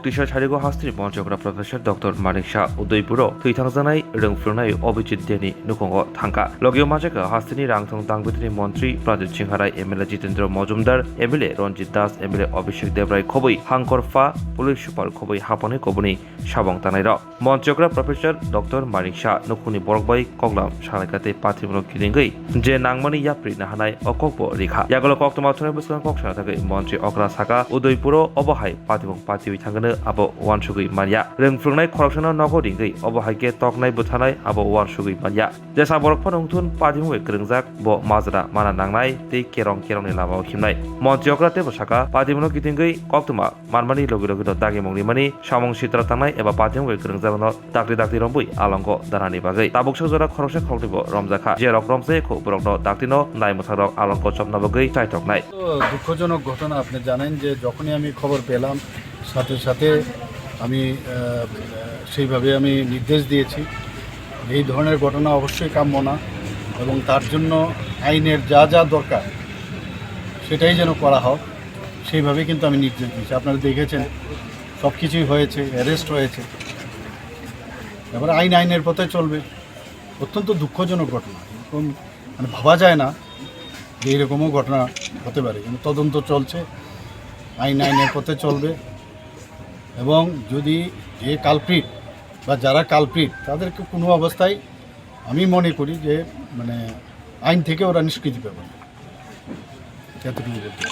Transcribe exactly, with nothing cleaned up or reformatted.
Kisa sarigo hasteni Monchokra Professor Doctor Manik Shah Udaipuro thwi thangjaknai rwng phwrwngnai Abhijit Deni nukhungo thangkha. Logio manjakha hasteni rangthong tangbitherini montri Pradyot Singha Rai, M L A Jitendra Mojumdar, M L A Ranjit Das, M L A Abhishek Debrai khobwi hangkor pha, police super khobwi hapangni kubuni sabong tangnairok. Monchokra Professor Doctor Manik Shah nukhungni borok bai koklam salaikha tei patimungno kitingwi je nangmani yapri nahanai o kokbo rikha. Yagulo koktwma thunai bwskango kok sana thangwi montri okra saka Udaipuro obo hai patimung patiwi thangano abo uansugwi manya. Rwng phwrwngnai khoroksano nogo ringwi obo hai khe toknai bwthanai abo uansugwi manya. Jesa borok phano wngthun patimung bai kwrwngjak bo majra mana nangnai tei kerong kerongni lamao himnai. Montri okra teibo saka patimungno kitingwi koktwma manmani logi logi no dagimung rimani samung sitra tangnai eba patimung bai kwrwngjakno dakti dakti rombwi alongo danani bagwi tabuksa jora khoroksa khoroknwibo romjakha. Jerok romjakya kho borokno daktino naimwthangrok alongo chopna bagwi chaithoknai. তো দুঃখজনক ঘটনা, আপনি জানেন যে যখনই আমি খবর পেলাম সাথে সাথে আমি আহ, সেইভাবে আমি নির্দেশ দিয়েছি। এই ধরনের ঘটনা অবশ্যই কাম্য না এবং তার জন্য আইনের যা যা দরকার সেটাই যেন করা হোক, সেইভাবে কিন্তু আমি নির্দেশ দিয়েছি। আপনারা দেখেছেন, সব কিছুই হয়েছে, অ্যারেস্ট হয়েছে। এবার আইন আইনের পথে চলবে। অত্যন্ত দুঃখজনক ঘটনা, এরকম মানে ভাবা যায় না যে এরকমও ঘটনা হতে পারে। কিন্তু তদন্ত চলছে, আইন আইনের পথে চলবে। এবং যদি যে কালপ্রিট বা যারা কালপ্রিট, তাদেরকে কোনো অবস্থায় আমি মনে করি যে মানে আইন থেকে ওরা নিষ্কৃতি পাবে না। এতটুকু বলতে পারি।